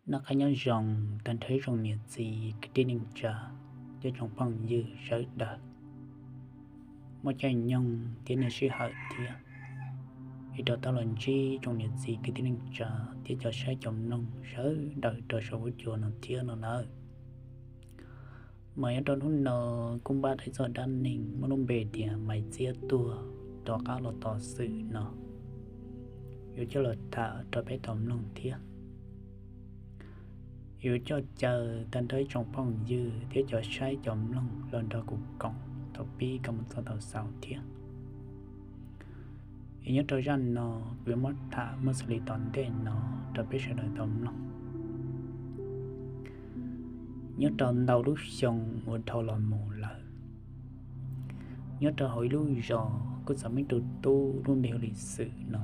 Noj qab nyob zoo tag nrho ib tsoom niam txiv kwv tij neej tsa thiab tsoom phooj ywg sawv daws. Muaj caij nyoog thiab nej sij hawm thiab es rov tau los ntsib tsoom niam txiv kwv tij neej tsa thiab cov saib cov mloog sawv daws rau saum huab cua no thiab no nawb. Mas nyob rau hnub no kuj npaj tau ib txoj dab neeg muaj lub npe tias Maiv Txiab tuag rov qab los tom Xwm no, yuav coj los tham rau peb tau mloog thiab. Yuav coj caw tag nrho ib tsoom phooj ywg thiab cov saib cov mloog los nrog kuv koom thaum pib kom mus txog thaum xaus thiab. Es nyob rau zaj no kuv yuav muab tham muaj xws li tom ntej no rau peb sawv daws tau mloog. Nyob rau ntau lub xyoo uas dhau los mus lawm, nyob rau hauv ib lub zos kuj txawm muaj ib tug tub lub npe hu li Xwm no.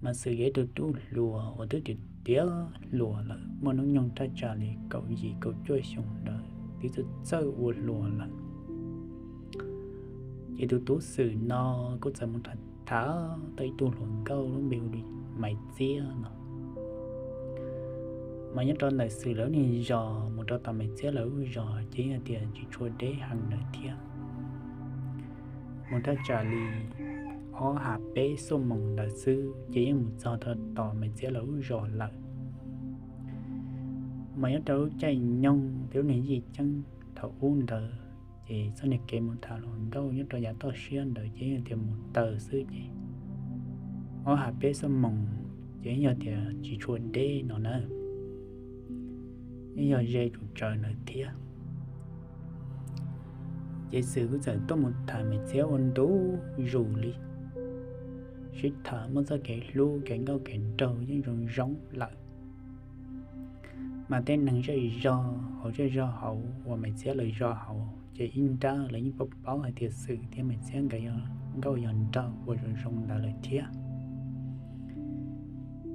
Mas Xwm yog ib tug tub hluas uas twb tiav tiav hluas lawm, muaj hnub nyoog thaj tsam li kaum yim kaum cuaj xyoo ntawd twb txawj txawj ua hluas lawm. Ces tus tub Xwm no kuj txawm mus tham tham tau ib tug hluas nkauj lub npe hu li Maiv Txiab no. Mas nyob rau ntawm Xwm lawv lub niag zos mus rau tom Maiv Txiab lawv lub zos ces yeej tias tsis tshua deb heev ntawd thiab. Mus thaj tsam li ob hab peb xuab moos ntawd xwb ces yeej mus txog rau tom Maiv Txiab lawv lub zos lawm. Mas nyob rau lub caij nyoog thiab lub niag yij ceeb thaum ub ntawd ces txoj niag kev mus tham hluas nkauj nyob rau yav toj siab ntawd ces yeej tias mus taw xwb ces ob hab peb xuab moos ces yeej yog tias tsis tshua deb no na, yeej yog ze tsum tsawv ntawd thiab. Ces Xwm kuj txawm tuaj mus tham Maiv Txiab ua ntu zus li, sib tham muaj txoj kev hlub kev nkauj kev nraug yeej zoo zoo lawm. Mas tej neeg zej zog hauv zej zog hauv uas Maiv Txiab lawv zos hauv ces ib nrab lawv yeej paub paub hais tias Xwm thiab Maiv Txiab nkawd yog nkauj yog nraug ua zoo zoo ntawd lawm thiab.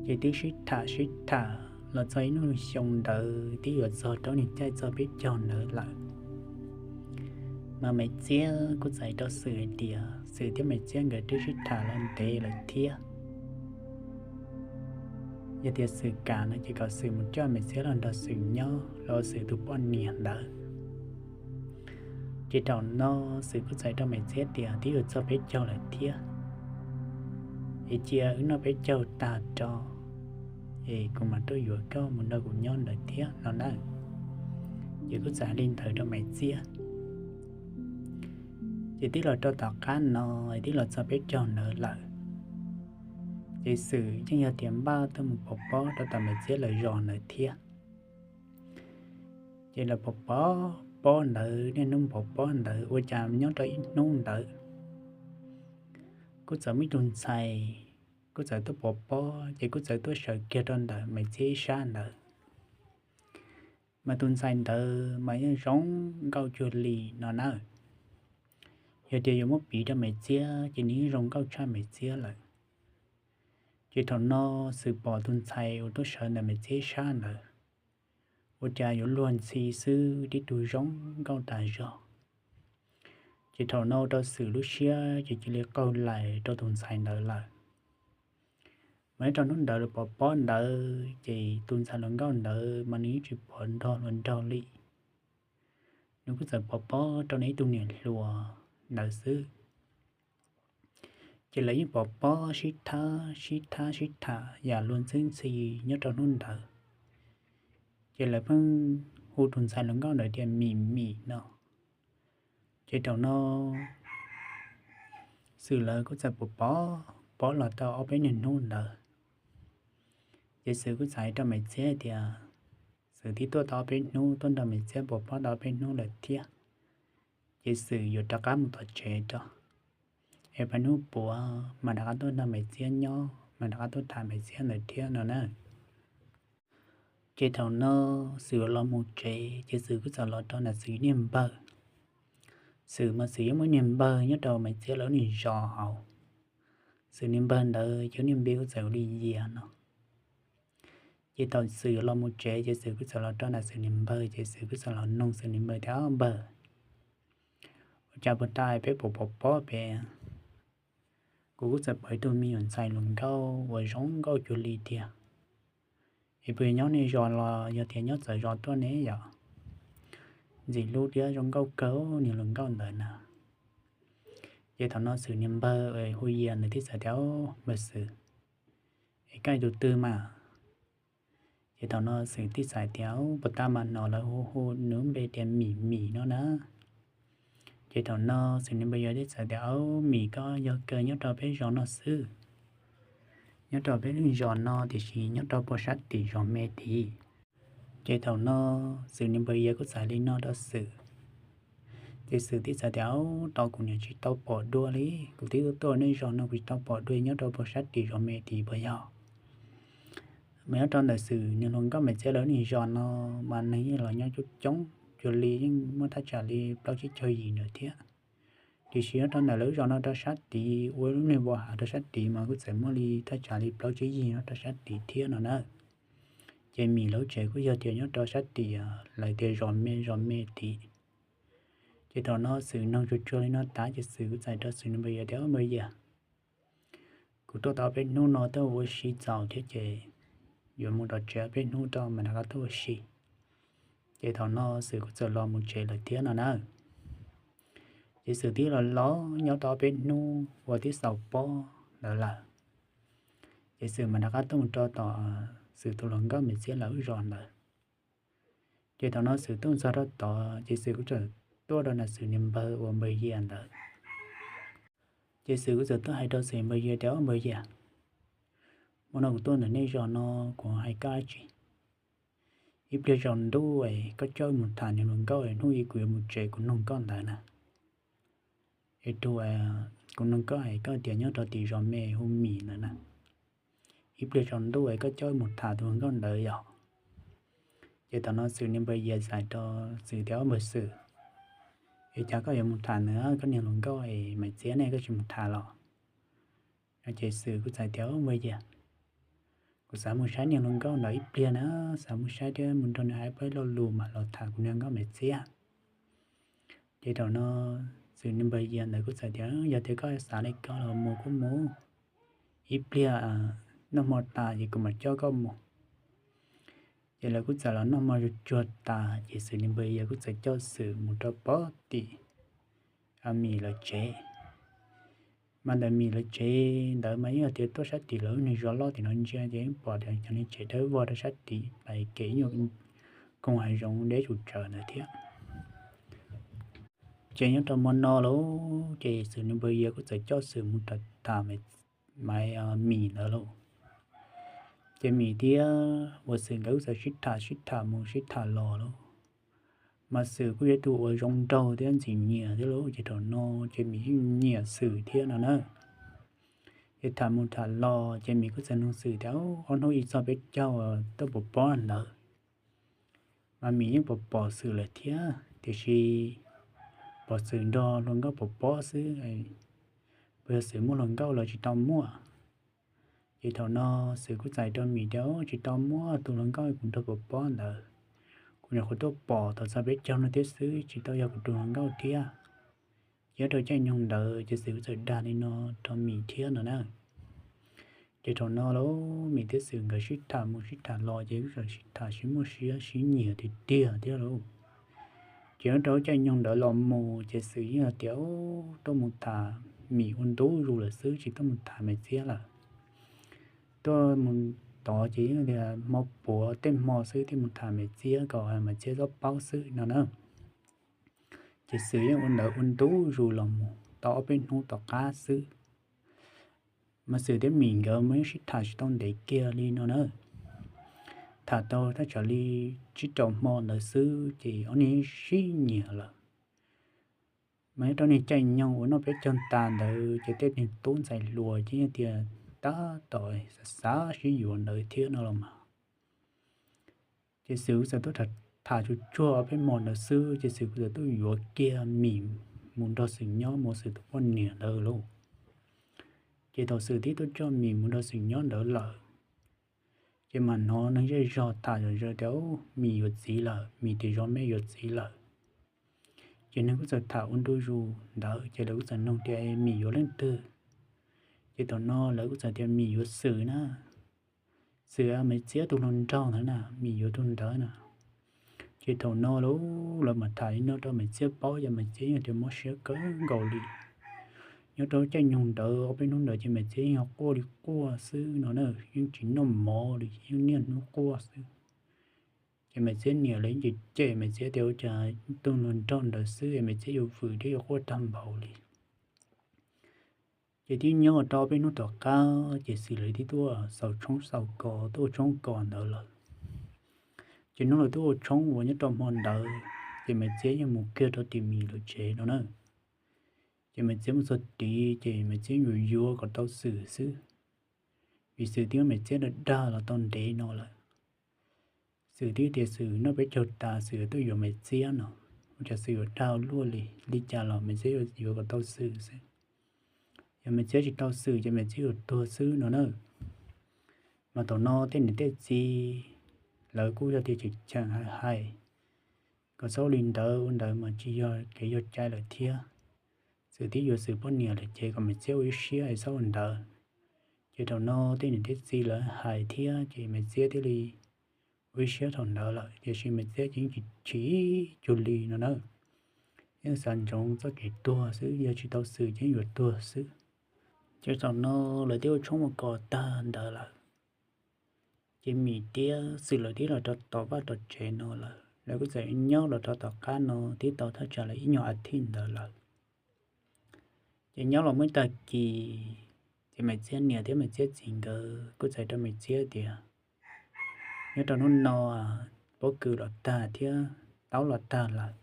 Ces twb sib tham sib tham los txog ib hnub xyoo ntawd twb yuav txog rau niag caij txog peb caug ntawd lawm. Mas Maiv Txiab kuj txais rau Xwm hais tias Xwm thiab Maiv Txiab nkawd twb sib tham los ntev lawm thiab. Yog tias Xwm kam no ces kom Xwm mus coj Maiv Txiab los nrog Xwm nyob los ua Xwm tus poj niam ntawd. Ces thaum no Xwm kuj txais rau Maiv Txiab tias twb yuav txog peb caug lawm thiab, es cia wb noj peb caug tag tso, es kuv mam tuaj yuav koj mus nrog kuv nyob ntawd thiab no na. Ces kuj txais li ntawd rau Maiv Txiab. Ces twb los rau tom qab no, twb los txog peb caug ntawd lawm, ces Xwm yeej yog tias npaj tuaj mus pov pob rau tom Maiv Txiab lawv zos ntawd thiab. Ces lawv pov pob, pob ntawd niaj hnub pov pob ntawd ua cas nyob rau ib hnub ntawd kuj txawm muaj ib tug ntxhais kuj txawm tuaj pov pob, ces kuj txawm tuaj sawv kiag rau ntawm Maiv Txiab ib sab ntawd. Mas tus ntxhais ntawd mas yeej zoo nkauj cuag li no na. Yog tias yuav muab piv rau Maiv Txiab ces nws yeej zoo nkauj tshaj Maiv Txiab lawm. Ces thaum no Xwm pom tus ntxhais uas tuaj sawv ntawm Maiv Txiab ib sab ntawd ua cas yuav luag ntxhi xwb, tib tug zoo nkauj tas zog. Ces thaum no ua rau Xwm lub siab ces cia li qaug lais rau tus ntxhais ntawd lawm. Mas nyob rau hnub ntawd lawv pov pob ntawd ces tus ntxhais hluas nkauj ntawd mas nws yeej tsis pom nrog hluas nraug li. Nws kuj txawm pov pob rau nws ib tug niam hluas ntawd xwb. Ces lawv yeej pov pob sib thab sib thab sib tham yam luag ntxhi ntxhi nyob rau hnub ntawd. Ces lawv pheej hu tus ntxhais hluas nkauj ntawd tias Mim Mim no. Ces thaum no Xwm lawv kuj txawm pov pob, pob los tau ob peb niag hnub ntawd. Ces Xwm kuj txawm hais rau Maiv Txiab tias Xwm twb tuaj tau ob peb hnub, tuaj nrog Maiv Txiab pov pob tau ob peb hnub lawm thiab. Ces Xwm yuav rov qab mus tom tsev rau, es pab hnub puav mas rov qab tuaj nrog Maiv Txiab nyob, mas rov qab tuaj tham Maiv Txiab ntawd thiab no na. Ces thaum no Xwm los mus tsev ces Xwm kuj txawm los rau nram Xwm niag npawg. Xwm mas Xwm yeej muaj niag npawg nyob rau Maiv Txiab lawv niag zos hauv. Xwm niag npawg ntawd ces niag npe kuj txawm hu li Yias no. Ces thaum Xwm los mus tsev ces Xwm kuj txawm los rau nram Xwm niag npawg ces Xwm kuj txawm los noog Xwm niag npawg tias, Ob npawg, ua cas puag ta peb pov pob pem, kuv kuj txawm pom ib tug me nyuam ntxhais hluas nkauj uas zoo nkauj cuag li tiag, Es puas yog nyob nej zos los yog tias nyob txawv zos tuaj ne yom? Ntxim hlub thiab zoo nkauj kawg niag hluas nkauj ntawd na. Ces thaum no Xwm niag npawg hu Yias ntawd tib txawm tias, Npawg Xwm, es koj yog tus twg mas? Ces thaum no Xwm tib txawm tias, Puag ta mas hnov lawv hu hu nws lub npe tias Mim Mim no na. Ces thaum no Xwm niag npawg Yias tib txawm tias, Mim, koj yog kawg nyob rau peb zos no xwb, nyob rau peb lub zos no tiam sis nyob rau puag sab tim zos me tid. Ces thaum no Xwm niag npawg Yias kuj txawm hais li no rau Xwm. Ces Xwm tib txawm tias, Tos kuv niam tsis tau pom dua li, kuv twb tuaj tuaj nej zos no kuv tsis tau pom dua, nyob rau puag sab tim zos me tid puas yog? Mas nyob rau ntawm Xwm niag hluas nkauj Maiv Txiab lawv niag zos no mas neeg yeej los nyob coob coob cuag li, yeej muaj thaj tsam li plaub tsib caug yim ntawd thiab. Tiam sis nyob rau ntawm lawv zos no rau sab tid, ua lub niag vau hav rau sab tid mas kuj txawm muaj li thaj tsam li plaub tsib yig nyob rau sab tid thiab no na. Ces Mim lawv tsev kuj yog tias nyob rau sab tim lawv tias zos me zos me tid. Ces thaum no Xwm noog tsuag tsuag li no tas ces Xwm kuj txawm rau Xwm niag npawg Yias tias, Npawg Yias, kuv tuaj tau peb hnub no tuaj ua si txaus thiab ces yuav mus rau tsev peb hnub rau mam rov qab tuaj ua si. Ces thaum no Xwm kuj txawm los mus tsev lawm thiab no na. Ces Xwm twb los los nyob tau peb hnub ua tib xaus pob ntawd lawm, ces Xwm mam rov qab tuaj mus rau tom Xwm tus hluas nkauj Maiv Txiab lawv lub zos ntawd. Ces thaum no Xwm tuaj txog rau tod ces Xwm kuj txawm tuaj rau ntawm Xwm niag npawg uas npawg Yias ntawd. Ces Xwm kuj txawm tuaj hais rau Xwm npawg Yias tias, Npawg Yias, hmo no kuv tuaj ntawm nej zos no kuv hais koj dab tsi? Ib pliag tsaus ntuj es koj coj mus tham niag hluas nkauj, hnub ib kuv yuav mus tsev kuv nug koj ntawd na. Es tus kuv nug koj es koj tias nyob rau tim zos me hu Mim ntawd na. Ib pliag tsaus ntuj es koj coj mus tham tus hluas nkauj ntawd yom? Ces thaum no Xwm niag npawg Yias txawm hais rau Xwm tias, Npawg Xwm, es cas koj yuav mus tham nws, koj niag hluas nkauj es Maiv Txiab ne koj tsis mus tham los? Ces Xwm kuj txawm tias, Npawg Yias, kuv xav mus saib niag hluas nkauj ntawd ib pliag na, xav mus saib thiab mus nrog nws hais pab lo lus mam los tham kuv niag nkauj Maiv Txiab. Ces thaum no Xwm niag npawg Yias ntawd kuj txawm tias, Yog tias koj xav li ko los mus kuj mus, ib pliag noj hmo tas ces kuv mam coj koj mus. Ces lawv kuj txawm los noj hmo tsuag tsuag tas ces Xwm niag npawg Yias kuj txawm coj Xwm mus rau pem tim Mim lawv tsev. Mas ntawm Mim lawv tsev ntawd mas yeej yog tias tuaj sab tim lawv niag zos loj tim no ntsia ces yeej pom tias cov niag tsev dawb vog rau sab tid pais kev nyuam koog hav zoov deb tsum tsawv ntawd thiab. Ces nyob rau hmo no lauj, ces Xwm niag npawg Yias kuj txawm coj Xwm mus rau tham Maiv Mim ntawd lauj. Ces Mim thiab uas Xwm nkawd kuj txawm sib tham sib tham mus sib tham los lauj. Mas Xwm kuj yog ib tug uas zoo nraug thiab ntxim nyiam thiab lauj, ces thaum no ces Mim yeej nyiam Xwm thiab no na. Ces tham mus tham los ces Mim kuj txawm nug Xwm tias, Ob hnub ib txog peb caug tuaj pov pob ntawd, mas Mim yeej pom pom Xwm lawm thiab, tiam sis pom Xwm nrog hluas nkauj pov pob xwb, puas yog Xwm muaj hluas nkauj los tsis tau muaj? Ces thaum no Xwm kuj txawm hais rau Mim tias, Tsis tau muaj, tus hluas nkauj kuv nrog pov pob ntawd, kuv nyuam qhuav tuaj pom tau txog peb caug no thiab xwb, tsis tau yog kuv tus hluas nkauj thiab. Ces nyob rau caij nyoog ntawd ces Xwm kuj txawm dag li no rau Mim thiab no na. Ces thaum no lauj, Mim thiab Xwm nkawd sib tham mus sib tham los ces kuj txawm sib tham sib muaj siab sib nyiam tiag tiag thiab lauj. Ces nyob rau caij nyoog ntawd los mus ces Xwm yeej hais tias tuaj mus tham Mim ua ntu zus lawm xwb, tsis tuaj mus tham Maiv Txiab lawm. Tuaj mus tod ces yeej tias hmo puav tej hmo xwb thiaj mus tham Maiv Txiab kom Maiv Txiab txhob paub xwb no na. Ces Xwm yeej ua ntawd ua ntu zus los mus tau ob peb hnub tom qab xwb. Mas Xwm thiab Mim nkawd mas yeej sib tham tsis tau ntev kiag li no na. Tham tau thaj tsam li tsib rau hmo ntawd xwb ces ob niag sib nyiam lawm. Mas nyob rau niag caij nyoog uas noj peb caug tas ntawd ces tej niag tub ntxhais hluas ces yeej tias tab tom xav xav sib yuav ntawd thiab no los mas. Ces Xwm kuj txawm tuaj tham tsuag tsuag ob peb hmo ntawd xwb ces Xwm kuj txawm tuaj yuav kiag Mim mus nrog Xwm nyob, mus ua Xwm tus poj niam ntawd lauj. Ces thaum Xwm twb tuaj coj Mim mus nrog Xwm nyob ntawd lawm, ces mam hnov neeg zej zog tham zom zaws tias Mim yuav txiv lawm, Mim tus zos me yuav txiv lawm. Ces neeg kuj txawm tham ua ntu zus ntawd ces lawv kuj txawm nug tias Mim yuav leej twg. Ces thaum no lawv kuj txawm tias Mim yuav Xwm na. Xwm Maiv Txiab tus hluas nraug ntawd na, Mim yuav tus ntawd na. Ces thaum no lawv mam tham li no rau Maiv Txiab paub, ces Maiv Txiab yeej tias mob siab kawg nkaus li. Nyob rau caij nyoog ntawd ob peb hnub ntawd ces Maiv Txiab yeej quaj li quaj xwb no na, yeej tsis noj mov li, yeej niaj hnub quaj xwb. Ces Maiv Txiab niam lawv yeej cem cem Maiv Txiab tias ua cas tus hluas nraug ntawd xwb es Maiv Txiab yuav vwm thiab yuav quaj tag npaum li. Ces twb nyob rau peb hnub tom qab ces Xwm lawv twb tuaj xaus tshoob xaus kos, tuaj ua tshoob kos ntawd lawm. Ces hnub lawv twb ua tshoob uas nyob rau hmo ntawd ces Maiv Txiab yeej mus kiag rau tim Mim lawv tsev no na. Ces Maiv Txiab mus txog tid ces Maiv Txiab yuav yuav kom tau Xwm xwb, vim Xwm twb muab Maiv Txiab dag dag los tau ntev no lawm. Xwm twb tias Xwm noj peb caug tas Xwm tuaj yuav Maiv Txiab no, ua cas Xwm yuav dag luaj li, li cas los Maiv Txiab yuav kom tau Xwm xwb. Yog Maiv Txiab tsis tau Xwm ces Maiv Txiab yuav tuag xwb no na. Mas thaum no tej niam tej txiv lawv kuj yog tias tseem cheem hais hais kom txhob ua li ntawd, ua ntawd mas tsis yog kev yog cai lawm thiab. Xwm twb yuav Xwm poj niam lawm ces kom Maiv Txiab ua ib siab es txhob ua ntawd. Ces thaum no tej niam tej txiv lawv hais thiab ces Maiv Txiab thiaj li ua ib siab thaum ntawd lawm, tiam sis Maiv Txiab ces yeej tsis chim ib cuag li no na. Yeej xav ntsoov txoj kev tuag xwb, yog tsis tau Xwm ces yeej yuav tuag xwb. Ces thaum no lawv twb ua tshoob ua kos tag ntawd lawm, ces Mim thiab Xwm lawv twb los rau tom vaj tom tsev no lawm, lawv kuj txawm nyob los rau tom qab no twb tau thaj tsam li ib nyuag as thiv ntawd lawm. Ces nyob los muaj ib tag kis, ces Maiv Txiab niam thiab Maiv Txiab txiv nkawd kuj txais rau Maiv Txiab tias, nyob rau hnub no pob kws los tag thiab taub los tag lawm.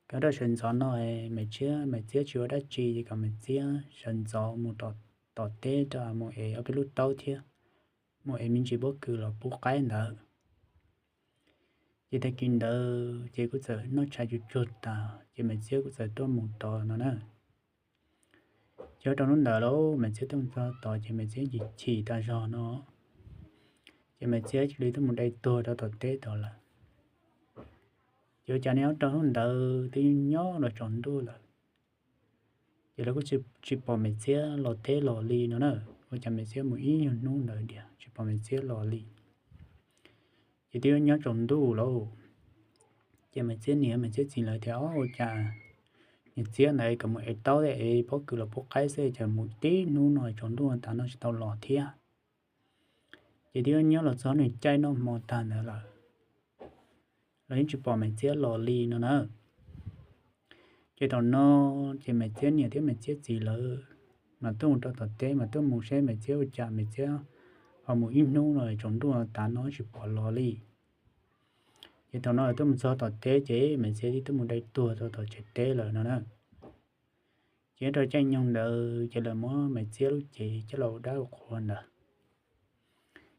Koj rau sawv ntxov no Maiv Txiab, Maiv Txiab tsis ua dab tsi ces kom Maiv Txiab sawv ntxov mus tom teb rau mus ev ob peb lub taub thiab mus ev me ntsis pob kws los pub qaib ntawd. Ces tag kis ntawd ces kuj txawm noj tshais tsuag tsuag tas ces Maiv Txiab kuj txawm tuaj mus tod no na. Ces rau hnub ntawd lauj, Maiv Txiab tuaj mus txog tod ces Maiv Txiab chim chim tas zog no, ces Maiv Txiab cia li tuaj mus dai tuag rau tom teb tod lawm. Ces ua cas nyob rau hnub ntawd twb nyob los tsaus ntuj lawm, ces lawv kuj tsis pom Maiv Txiab los teb los li no na. Ua cas Maiv Txiab mus ib nyuag hnub ntawd tiag tsis pom Maiv Txiab los li. Ces twb nyob tsaus ntuj lauj, ces Maiv Txiab niam Maiv Txiab txiv lawv tias, o, ua cas niag Txiab ntawd kom mus ev taub thiab ev pob kws los pub qaib xwb cas mus tib hnub no tsaus ntuj tas no tsis tau los thiab. Ces twb nyob los txog nws caij noj hmo tag ntawd lawm, los yeej tsis pom Maiv Txiab los li no na. Ces thaum no ces Maiv Txiab niam thiab Maiv Txiab txiv lawv mas tuaj mus rau tom teb mas tuaj mus seb Maiv Txiab ua cas Maiv Txiab ho mus ib hnub no tsaus ntuj tav no tsis pom los li. Ces thaum no lawv tuaj mus txog tom teb ces Maiv Txiab twb tuaj mus dai tuag rau tom tsev teb lawm no na. Ces rau caij nyoog ntawd ces lawv muab Maiv Txiab lub cev coj los ua dab ua qhua ntawd.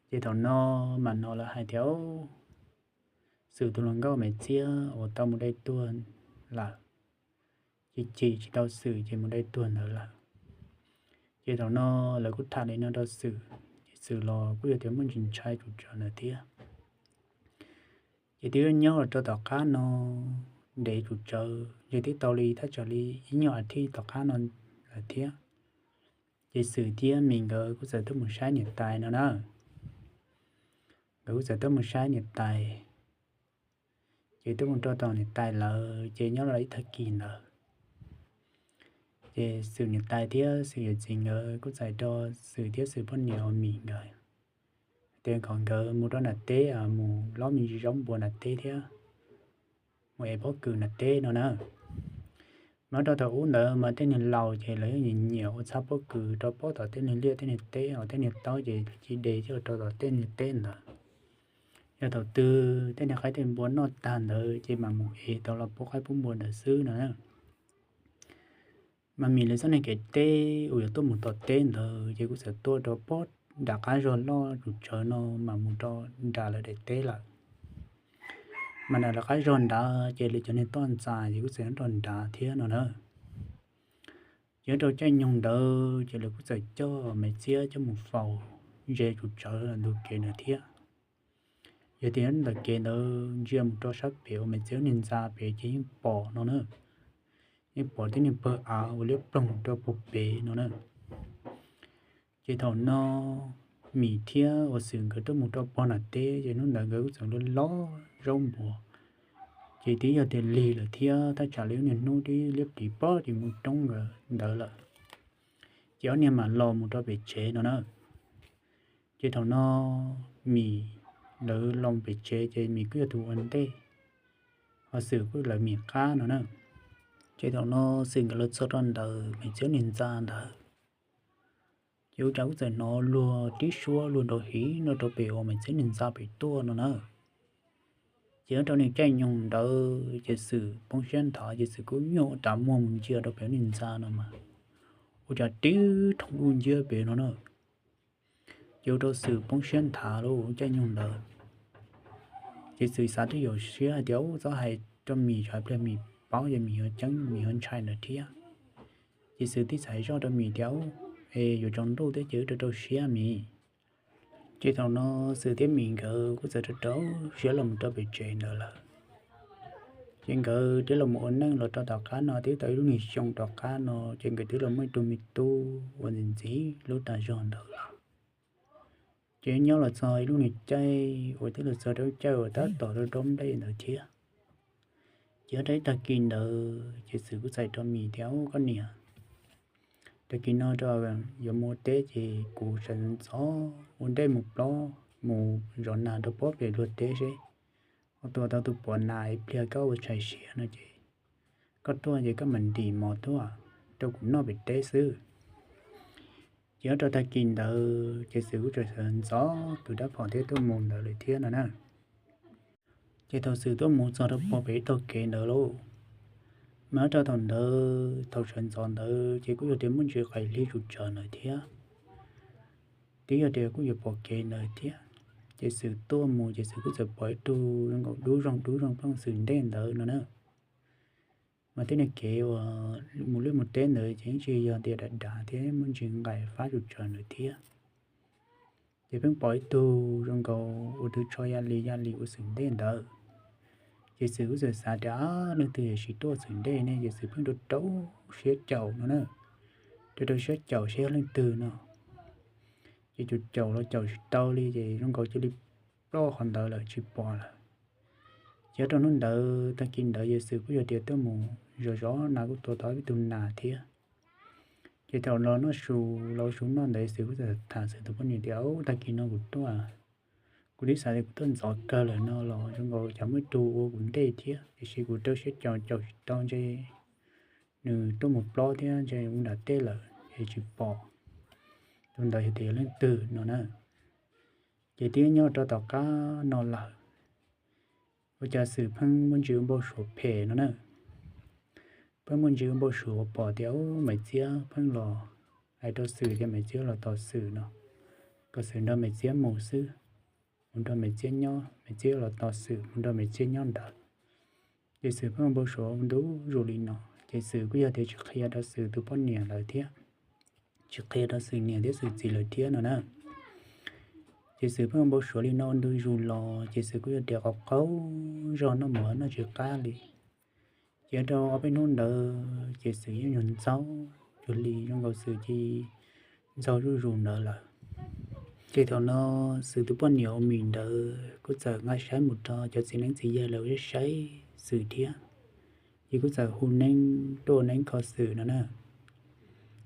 Ces thaum no mas no lawv hais tias, Xwm tus hluas nkauj Maiv Txiab uas tau mus dai tuag lawm, ces chim tsis tau Xwm ces mus dai tuag ntawd lawm. Ces thaum no lawv kuj tham li no rau Xwm, ces Xwm los kuj yog tias muaj ntsis ntshai tsum tsawv ntawd thiab. Ces twb nyob los rau tom qab no ntev tsum tsawv, ces twb tau li thaj tsam li ib nyuag as thiv tom qab no lawm thiab. Ces Xwm thiab Mim nkawd kuj txawm tuaj mus saib niam tais no na. Nkawd kuj txawm tuaj mus saib niam tais, ces tuaj mus rau tom niam tais lawm ces nyob los ib tag kis ntawd, ces Xwm niam tais thiab Xwm yawm txiv nkawd kuj txais rau Xwm thiab Xwm poj niam uas Mim nkawd, tias kom nkawd mus rau nram teb mus lob me ntsis zaub npua nram teb thiab mus ev pob kws nram teb no na. Mas rau thaum ub ntawd mas tej niag laus ces lawv nyiam nyiam ua txhab pob kws rau pob tom tej niag liaj tej niag teb, ho tej niag taub ces ci de coj rau tom tej niag teb ntawd. Yog thaum twg tej niag qaib tej npua noj tag ntawd ces mam mus ev tau los pub qaib pub npua ntawd xwb no na. Mas Mim lawv txoj niag kev teb uas yuav tuaj mus tom teb ntawd ces kuj txawm tuaj rau pob nram qab zog loj tsum tsawv no mas mus rau nram lawv daim teb lawm. Mas nram lawv qab zog nrad ces lawv cov niag toj ntxas ces kuj txawm nyob rau nrad thiab no na. Ces nyob rau caij nyoog ntawd ces lawv kuj txawm coj Maiv Txiab coj mus faus ze tsum tsawv ntug kev ntawd thiab. Yog tias ntawm kev ntawd ntsia mus rau sab pem uas Maiv Txiab niag ntxa pem ces yeej pom no na, yeej pom tib niag pawg av uas liab ploog rau puag pem no na. Ces thaum no Mim thiab uas Xwm nkawd tuaj mus rau pog nram teb, ces hnub ntawd nkawd kuj txawm los zaub npua. Ces twb yog tias lig lawm thiab, thaj tsam li ib niag hnub twb liab pliv pob tim mus roob ntawd lawm. Ces ob niag mam los mus rau pem tsev no na. Ces thaum no Mim lawv los pem tsev ces Mim kuj yog tus ua ntej, ho Xwm kuj lawv Mim qab no na. Ces thaum no Xwm nkawd los txog rau ntawm Maiv Txiab niag ntxa ntawd, ces ua cas kuj txawm hnov luag tib suab luag nrov hiv no rau pem uas Maiv Txiab niag ntxa pem tuaj no na. Ces nyob rau niag caij nyoog ntawd ces Xwm poob siab nthav, ces Xwm kuj nyuag ua rov muag mus ntsia rau pem niag ntxa no mas ua cas tib thooj dub nciab pem no na. Ces ua rau Xwm poob siab nthav lub caij nyoog ntawd. Ces Xwm xav twb yuav siab hais tias, Ub, txhob hais rau Mim, tsam pliag Mim paub ces Mim yuav ceeb, Mim yuav ntshai ntawd thiab. Ces Xwm tib txhais zoj rau Mim tias, Ub, es yuav tsaus ntuj thiab ces wb rau rau siab Mim. Ces thaum no Xwm thiab Mim nkawd kuj txawm rau rau siab los mus rau pem tsev ntawd lawm. Ces nkawd twb los mus ua neej los rau tom qab no twb tau ib lub niag xyoo tom qab no, ces nkawd twb los muaj ib tug me tub uas ntxim ntxim lub tag zog ntawd lawm. Ces nyob los txog ib lub niag caij uas twb los txog rau caij uas tab tom rau rau nplej ntawd thiab. Ces nyob rau ib tag kis ntawd ces Xwm kuj txhais rau Mim tias, Ub, koj niam, tag kis no rau yuav mus ua teb ces kuv sawv ntxov ua ntej mus plob mus zov nas rau pob pem luag teb seb ho tua tau tus puav nas, ib pliag koj ua tshais siav no ces koj tuaj ces koj mam ntim mov tuaj rau kuv noj pem teb xwb. Ces nyob rau tag kis ntawd ces Xwm kuj txawm sawv ntxov tus dab phom thiab tuaj mus ntawd lawm thiab no na. Ces thaum Xwm tuaj mus txog rau pem ib tog kev ntawd lauj, mas nyob rau thaum ntawd thaum sawv ntxov ntawd ces kuj yog tias muaj ntsis qaim hli tsum tsawv ntawd thiab. Twb yog tias kuj yuav pom kev ntawd thiab. Ces Xwm tuaj mus ces Xwm kuj txawm pom ib tug zoo nkaus dub zoo dub zoo pheej Xwm ntej ntawd no na. Mas tej niag kev uas mus liaj mus teb ntawd ces yeej tsis yog tias dav dav thiab, muaj ntsis nqaim fab tsum tsawv ntawd thiab. Ces pheej pom ib tug zoo nkaus ua tus tsho ya li ya li ua Xwm ntej ntawd. Ces Xwm kuj txawm xav tias, Leej twg yuav siv tuaj Xwm ntej ne? Ces Xwm pheej rau rau siab caum no na, rau rau siab caum seb yog leej twg no. Ces caum caum los caum tsis tau li ces zoo nkaus cia li ploj qhov ntawd lawm tsis pom lawm. Ces rau hnub ntawd tag kis ntawd ces Xwm kuj yog tias tuaj mus zov zov nas kuj tua tau ib tug nas thiab. Ces thaum los noj su, los ua su noj ntawd Xwm kuj txawm tham Xwm tus poj niam tias, Ub, tag kis no kuv tuaj, kuv twb xav tias kuv tuaj ntxov kawg lawm no los zoo nkaus cas muaj ib tug ua kuv ntej thiab, tiam sis kuv rau siab caum caum tsis tau ntshe nws tuaj mus plob thiab ntshe mus nram tej lawm es tsis pom tus ntawd yog tias yog leej twg no na. Ces twb nyob rau tom qab no lawm, ua cas Xwm pheej muaj ntsis ua npau suav phem no na. Pheej muaj ntsis ua npau suav uas pom tias Maiv Txiab pheej los hais rau Xwm tias Maiv Txiab los tos Xwm no, kom Xwm nrog Maiv Txiab mus xwb, mus nrog Maiv Txiab nyob, Maiv Txiab los tos Xwm mus nrog Maiv Txiab nyob ntawd. Ces Xwm pheej ua npau suav ntu zus li no, ces Xwm kuj yog tias tsis qhia rau Xwm tus poj niam lawm thiab, tsis qhia rau Xwm niam thiab Xwm txiv lawm thiab no na. Ces Xwm pheej ua npau suav li no ua ntu zus los ces Xwm kuj yog tias qaug qaug zog, noj mov noj tsis qab li. Ces rau ob peb hnub ntawd ces Xwm yeej nyuag ntxaug cuag li zoo nkaus Xwm cia li ntxaug zuj zus ntawd lawm. Ces thaum no Xwm tus poj niam uas Mim ntawd kuj txawm nqa saib mus rau cov txiv neeb txiv yaig lawv saib Xwm thiab, ces kuj txawm hu neeb tuaj ua neeb kho Xwm no na.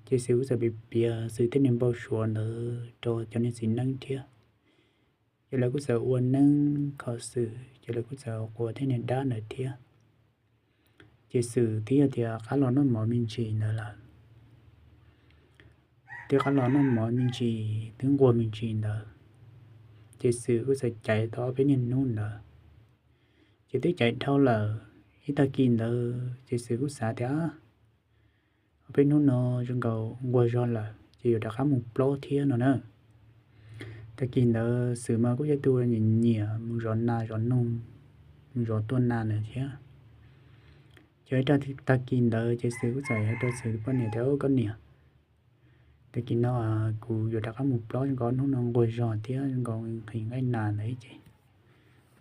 Ces Xwm kuj txawm piav piav Xwm tej niag npau suav ntawd rau cov niag txiv neeb thiab. Ces lawv kuj txawm ua neeb kho Xwm, ces lawv kuj txawm quas tej niag dab ntawd thiab. Ces Xwm twb yog tias qab los noj mov me ntsis ntawd lawm, twb qab los noj mov me ntsis, twb nquag me ntsis ntawd, ces Xwm kuj txawm caiv tau ob peb niag hnub ntawd. Ces twb caiv dhau lawm ib tag kis ntawd ces Xwm kuj xav tias ob peb hnub no zoo nkaus nquag zog lawm ces yuav rov qab mus plob thiab no na. Tag kis ntawd Xwm mas kuj yog tus nyiam nyiam mus zov nas zov noog, mus zov tua nas ntawd thiab. Ces ib tag kis ntawd ces Xwm kuj txawm hais rau Xwm tus poj niam tias, Koj niam, tag kis no kuv yuav rov qab mus plob, zoo nkaus hnub no nquag zog thiab zoo nkaus nqhis nqaij nas ntawd ces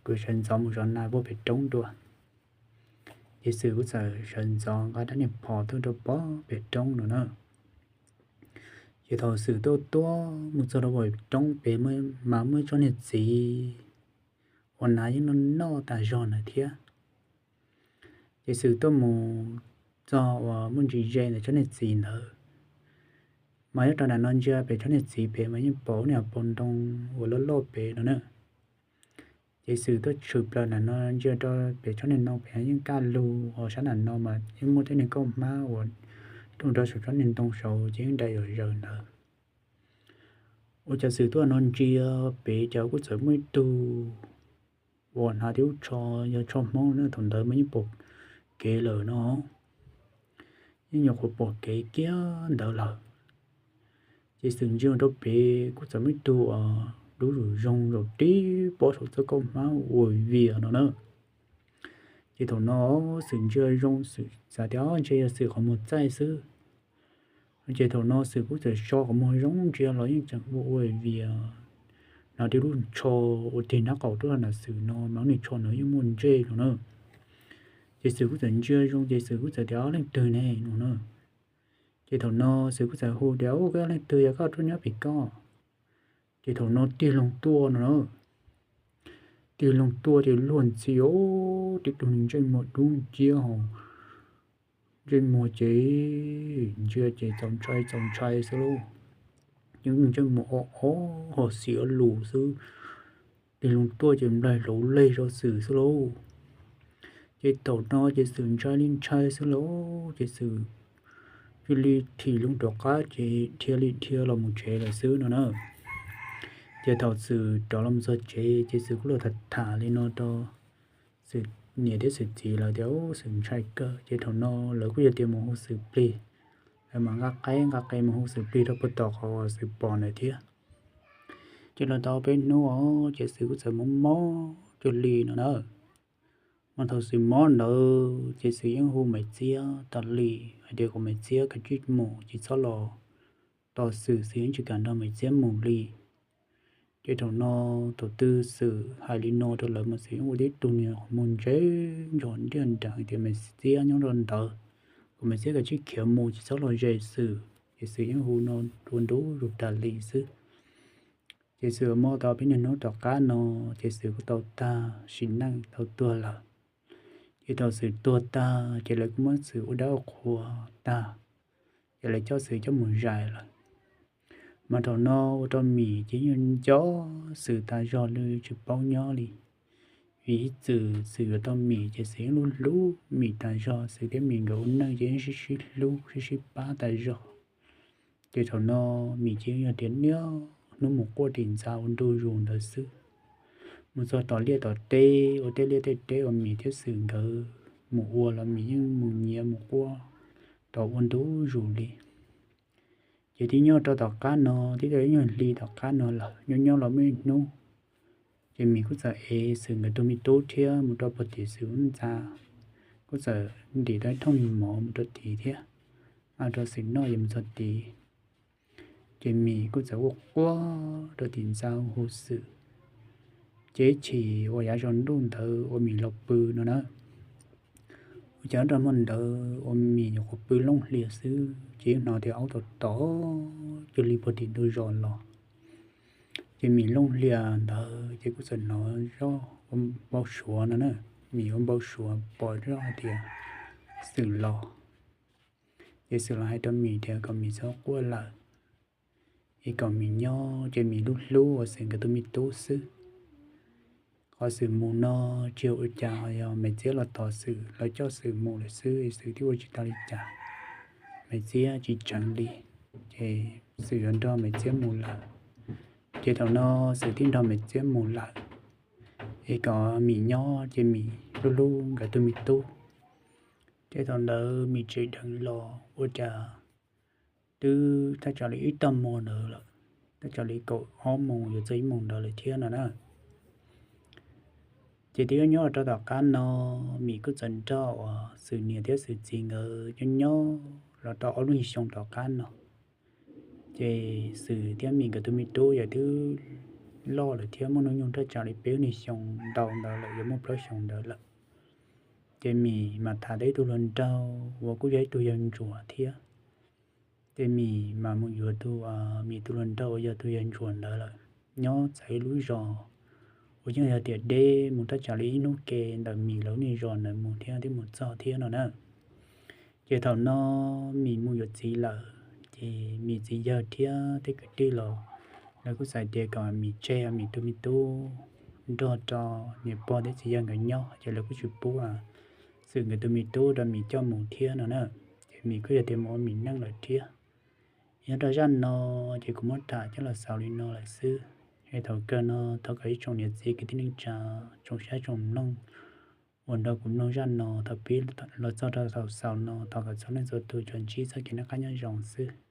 kuv sawv ntxov mus zov nas puag pem roob dua. Ces Xwm kuj txawm sawv ntxov nqa rab niag phom tuaj rau puag pem roob no na. Ces thaum Xwm tuaj tuaj mus txog rau pem roob pem mas muaj ib tsob niag txiv uas nas yeej noj noj tas zog ntawd thiab. Ces Xwm tuaj mus txog uas muaj ntsis ze ntawm tsob niag txiv ntawd, mas nyob rau nram no ntsia pem tsob niag txiv pem mas yeej pom niag pob ntoo uas loj loj pem no na. Ces Xwm tuaj tshwm plaws nram no ntsia rau pem tsob niag ntoo pem yeej kaj lug, ho sab nram no mas yeej muaj tej niag kauj hmab uas rau saum tsob niag ntoo saud ces yeej dai zom zaws ntawd. Ua cas Xwm tuaj no ntsia pem cas kuj txawm muaj ib tug uas hnav tib lub tsho, yog tsho Hmoob na, thaum ntawd mas yeej pom kev lawm no, yeej nyuam qhuav pom kev kiag ntawd lawm. Ces Xwm ntsia rau pem kuj txawm muaj ib tug uas dub zuj zus zaum tib pob saum txoj kauj hmab ua vias no na. Ces thaum no Xwm ntsia zoo Xwm xav tias ntshe yog Xwm qhov muag txaij xwb. Ces thaum no Xwm kuj txawm so qhov muag zoo ntsia los yeej tseem ua ua vias, hnav tib lub tsho uas tig nraub qaum tuaj nram Xwm no mas lub niag tsho ntawd yeej muaj ntsej no na. Ces Xwm kuj txawm ntsia zoo ces Xwm kuj txawm tias leej twg ne no na. Ces thaum no Xwm kuj txawm hu tias koj leej twg, yog koj tuaj nyob pem koj. Ces thaum no tig loo tuaj no na, tig loo tuaj ces luag ntxhi os, tib tug ntsej muag dub nciab ho ntsej muag ces ntsia ces txaus ntshai txaus ntshai xwb lauj. Ces ntsej muag o o ho xiav lus xwb. Tig loo tuaj ces nplaig hlauv leg rau Xwm xwb lauj. Ces thaum no ces Xwm ntshai li ntshai xwb lauj, ces Xwm cia li thim loo rov qab ces dhia li dhia los mus tsev lawm xwb no na. Ces thaum Xwm rov los mus txog tsev ces Xwm kuj los tham tham li no rau Xwm niam thiab Xwm txiv lawv tias Xwm ntshai kawg. Ces thaum no lawv kuj yog tias mus hu Xwm plig, lawv mas nqa qe nqa qe mus hu Xwm plig rau puag tom qhov Xwm pom ntawd thiab. Ces los tau peb hnub os ces Xwm kuj txawm mob mob cuag li no na. Mas thaum Xwm mob ntawd ces Xwm yeej hu Maiv Txiab tas li hais tias kom Maiv Txiab kav tsij mus, tsis txhob los tos Xwm, Xwm yeej tsis kam nrog Maiv Txiab mus li. Ces thaum no thaum twg Xwm hais li no rau lawv mas Xwm yeej ua tib tug niag qhov muag ntse ntsoov ntiaj nrees hais tias Maiv Txiab nyob rau ntawd, kom Maiv Txiab kav tsij khiav mus tsis txhob los ze Xwm. Ces Xwm yeej hu no ua ntu zus tas li xwb. Ces Xwm mob tau peb niag hnub tom qab no, ces Xwm kuj tau tag sim neej tau tuag lawm. Ces thaum Xwm tuag tag ces lawv kuj muab Xwm ua dab ua qhua tag, ces lawv coj Xwm coj mus zais lawm. Mas thaum no ua rau Mim ces yeej nco Xwm tas zog li tsis paub nyob li. Vim ib txwm Xwm yuav tau Mim ces Xwm yeej hlub hlub Mim tas zog, Xwm thiab Mim nkawd ua neej ces yeej sib sib hlub sib sib pab tas zog. Ces thaum no Mim ces yog tias niaj hnub mus quaj tim ntxa ua ntu zus ntawd xwb. Mus txog tom liaj tom teb, ua tej liaj tej teb uas Mim thiab Xwm nkawd mus ua los Mim yeej mus nyiav mus quaj rau ua ntu zus li. Ces twb nyob rau tom qab no, twb tau ib nyuag hli tom qab no lawm, nyob nyob los muaj ib hnub ces Mim kuj txawm ev Xwm nkawd tus me tub thiab mus rau puag tim Xwm lub ntxa, kuj txawm ntim tau ib thooj mov mus rau tid thiab, rau Xwm noj. Ces mus txog tid ces Mim kuj txawm quaj quaj rau tim ntxa hu Xwm. Ces ib chim uas yav tsaus ntuj ntawd uas Mim los pw no na, ua cas rau hmo ntawd uas Mim nyuam qhuav pw looj hlias xwb ces yeej hnov tias aub tom tom cuag li puag tim ntug zos los. Ces Mim looj hlias ntawd ces kuj txawm hnov zoj ua npau suav no na. Mim ua npau suav pom zoj hais tias Xwm los. Ces Xwm los hais rau Mim tias kom Mim txhob quaj lawm, es kom Mim nyob ces Mim hlub hlub ua Xwm nkawd tus me tub xwb. Qhov Xwm mus no tsis yog ua cas, yog Maiv Txiab los tos Xwm, lawv coj Xwm mus lawm xwb, Xwm twb ua tsis tau li cas, Maiv Txiab tsis tseev li, ces Xwm yuav nrog Maiv Txiab mus lawm. Ces thaum no Xwm twb nrog Maiv Txiab mus lawm, es kom Mim nyob ces Mim hlub hlub nkawd tus me tub. Ces thaum ntawd Mim tseem dheev los ua cas twb thaj tsam li ib tag hmo ntawd lawm, thaj tsam li kaum ob moos yuav txog ib moos ntawd lawm thiab no na. Ces twb nyob rau tom qab no, Mim kuj txawm nrog uas Xwm niam thiab Xwm txiv nkawd nyob nyob los tau ob lub xyoo tom qab no. Ces Xwm thiab Mim nkawd tus me tub yog twb loj lawm thiab muaj hnub nyoog thaj tsam li peb lub xyoo ntau ntawd lawm, yuav muaj plaub xyoo ntawd lawm. Ces Mim mas tham tau ib tug hluas nraug uas kuj yog ib tug yawg ntsuas thiab. Ces Mim mas mus yuav tus, Mim tus hluas nraug uas yog tus yawg ntsuag ntawd lawm, nyob txawv ib lub zos uas yeej yog tias deb mus thaj tsam li ib hnub ke ntawm Mim lawv niag zos ntawd mus thiab, twb mus txog thiab no na. Ces thaum no Mim mus yuav txiv lawm, ces Mim txiv yawg thiab tej kwv tij los lawv kuj xav tias kom Mim tseg Mim tus me tub nrog rau niam pog thiab txiv yawg nkawd nyob, ces lawv kuj tsis pub Xwm nkawd tus me tub rau Mim coj mus thiab no na. Ces Mim kuj yog tias mus ua Mim neej lawm thiab. Nyob rau zaj no ces kuv muab tham coj los xaus li no lawm xwb. Es thaum kawg no thov kom ib tsoom niam txiv kwv tij neej tsa, tsoom saib tsoom mloog uas nrog kuv mloog zaj no thaum pib los txog rau thaum xaus no, thov kom txhua leej txhua tus tsuas ntsib txoj kev noj qab nyob zoo xwb.